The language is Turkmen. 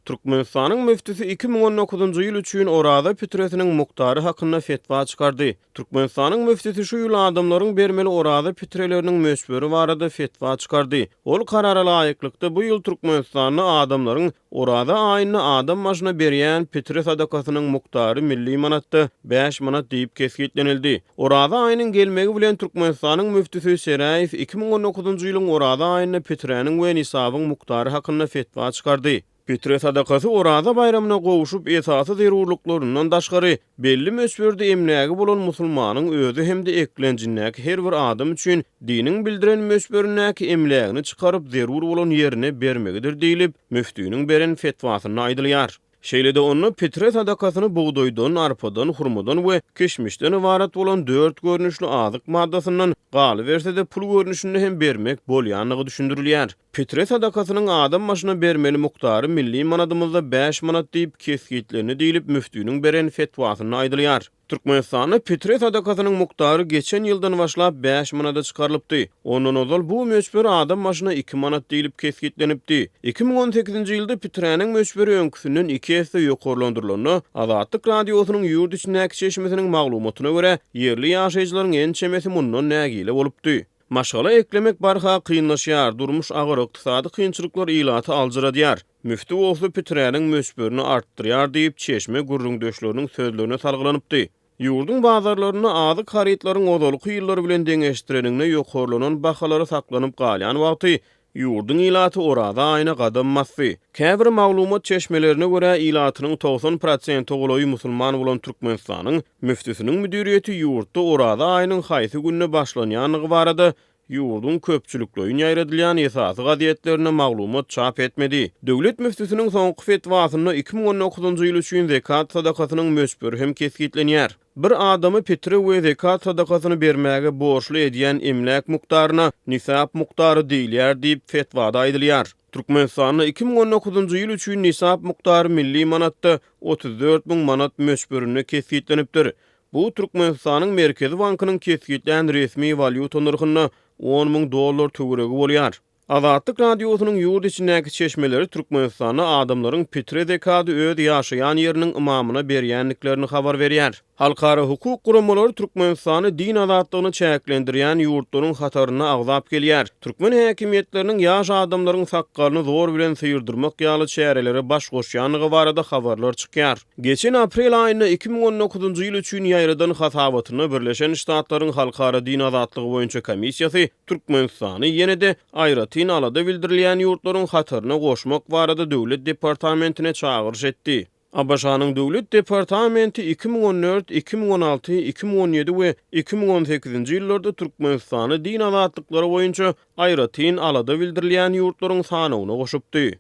Türkmenistanyň müftüsi 2019-njy ýyl üçin Oraza pitresiniň mukdary hakynda fetwa çykardy. Türkmenistanyň müftüsi şu ýyl adamlaryň bermeli Oraza pitreleriniň möçberi barada fetwa çykardy. Ol karara laýyklykda, bu ýyl Türkmenistanda adamlaryň Oraza aýynda adam başyna berýän pitre sadakasynyň mukdary milli manatda bäş manat diýip kesgitlenildi. Oraza aýynyň gelmegi bilen Türkmenistanyň müftüsi Seräýew 2019-njy ýylyň Oraza aýynda piträniň we nisabyň mukdary hakynda fetwa çykardy. Pitre sadakasy Oraza baýramyna gowşup, esasy zerurlyklaryndan daşgary, belli möçberde emlägi bolan musulmanyň özi hem-de eklenjindäki her bir adam üçin diniň bildiren möçberindäki emlägini çykaryp zerur bolan ýerine bermegidir diýlip, müftiniň beren fetwasynda aýdylýar. Şeýle-de onda pitre sadakasyny bugdaýdan, arpadan, hurmadan we kişmişden ybarat bolan dört görnüşli azyk maddasyndan, galyberse-de pul görnüşinde hem bermek bolýandygy düşündirilýär. Pitre sadakasynyň adam başyna bermeli mukdary milli manadymyzda bäş manat diýip kesgitlendi diýlip, müftiniň beren fetwasynda aýdylýar. Türkmenistanda pitre sadakasynyň mukdary geçen ýyldan başlap bäş manada çykarylypdy. Ondan ozal bu möçber adam başyna iki manat diýlip kesgitlenipdi. 2018-nji ýylda piträniň möçberi öňküsinden iki esse ýokarlandyrylanda, Azatlyk Radiosynyň ýurt içindäki çeşmesiniň maglumatyna görä, ýerli ýaşaýjylaryň ençemesi mundan nägile bolupdy. Maşgala eklemek barha kynlaşýar, durmuş agyr, ykdysady kynçylyklar ilaty aljyradýar. Müfti bolsa piträniň möçberini artdyrýar diýip, çeşme gürrüňdeşleriniň sözlerine salgylanypdy. Ýurduň bazarlarynda azyk harytlaryň ozalky ýyllar bilen deňeşdireniňde ýokarlanan bahalary saklanyp galýan wagty, ýurduň ilaty Oraza aýyna gadam basdy. Käbir maglumat çeşmelerine görä, ilatynyň 90 prosente golaýy musulman bolan Türkmenistanyň müftüsiniň müdiriýeti ýurtda Oraza aýynyň haýsy günde başlanýandygy barada ýurduň köpçülikleýin ýaýradylýan esasy gazetlerinde maglumat çap etmedi. Döwlet müftüsiniň soňky fetwasynda 2019-njy ýyl üçin zekat sadakasynyň möçberi hem kesgitlenýär. Bir adamy pitre we zekat sadakasyny bermäge borçly edýän emläk mukdaryna nisap mukdary diýilýär diýip, fetwada aýdylýar. Türkmenistanda 2019-njy ýyl üçin nisap mukdary milli manatda 34 müň manat möçberinde kesgitlenipdir. Bu Türkmenistanyň Merkezi bankynyň kesgitlän resmi walýuta nyrhynda on müň dollar töweregi bolýar. Azatlyk Radiosynyň ýurt içindäki çeşmeleri Türkmenistanda adamlaryň pitre zekady öz ýaşaýan ýeriniň ymamyna berýändiklerini habar berýär. Halkara hukuk guramalary Türkmenistany din azatlygyny çäklendirýän ýurtlaryň hatarynda agzap gelýär. Türkmen häkimiýetleriniň ýaş adamlaryň sakgalyny zor bilen syrdyrmak ýaly çärelere baş goşýandygy barada habarlar çykýar. Geçen aprel aýynda 2019-njy ýyl üçin ýaýradan hasabatynda Birleşen Ştatlaryň Halkara din azatlygy boýunça komissiýasy Türkmenistany ýene-de aýratyn alada bildirilýän ýurtlaryň hataryna goşmak barada Döwlet departamentine çagyryş etdi. ABŞ-nyň Döwlet departamenti 2014, 2016, 2017 we 2018-nji ýyllarda Türkmenistany din azatlyklary boýunça aýratyn alada bildirilýän ýurtlaryň sanawyna goşupdy.